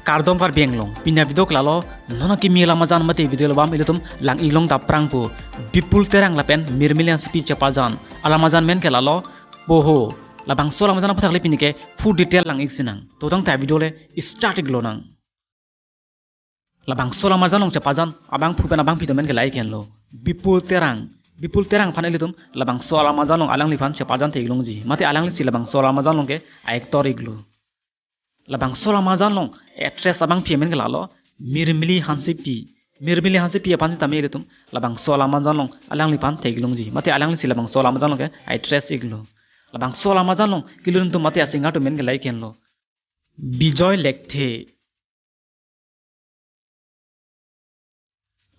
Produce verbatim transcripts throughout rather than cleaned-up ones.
Kardom Karbi Anglong, pini avideo ke lalo, non akimi alam ajan mate video album ilitum lang-iklong dap prangpo, Bipul Terang lapen Mirmili Hansepi chepajan, alam ajan men ke lalo, Poho, labangso alam ajan aphuthak le pini ke full detail lang-ik sinang, to tangte avideo le start-ik lonang. Labangso alam ajan along chepajan abangphu pen abangpi atum men ke lahei henlo. Bipul Terang. Bipul Terang aphan ilitum labangso alam ajan along alangliphan chepajan the-ik longji. Mate alanglisi labangso alam ajan along ke a-actor-iklo. Labangso alam ajan along actress abangpi amen ke lalo Mirmili Hansepi. Mirmili Hansepi aphan sitame ilitum labangso alam ajan along alangliphan the-ik longji. Mate alanglisi labangso alam ajan along ke a-actress-iklo. Labangso alam ajan along kilirum atum mate a-singer atum men ke lahei henlo. Bijoy Lekthe.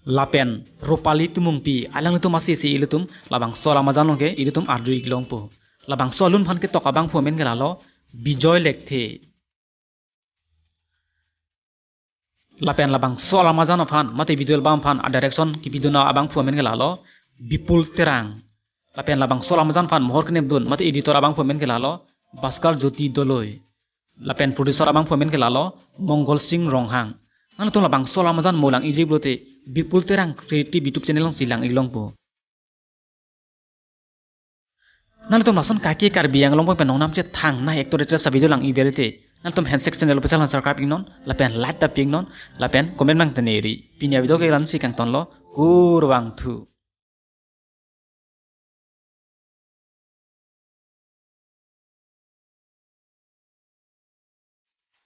Lapen Rupali Timungpi, alanglitum asisi ilitum labangso alam ajan along ke ilitum arju-ik longpo. Labangso alun aphan ketok abangphu amen ke lalo Bijoy Lekthe. Lapen labangso alam ajan aphan mate video album aphan a-direction kepidun abangphu amen ke lalo Bipul Terang. Lapen labangso alam ajan aphan mohor kenepdun mate editor abangphu amen ke lalo Bhaskar Jyoti Doloi. Lapen producer abangphu amen ke lalo Mongol Sing Ronghang. Nanglitum labangso alam ajan mo lang-ikji pulote Bipul Terang Creative YouTube channel alongsi lang-ik longpo. Nanglitum lason kaike Karbi Anglong pen nongnam chethangnai actor actress avideo lang-ik berete, nanglitum handshake channel official aphan subscribe-ik non, lapen like ta pi-ik non, lapen comment nangthaneri. Pini avideo ke la-ansi kangtonlo, kurvangthu.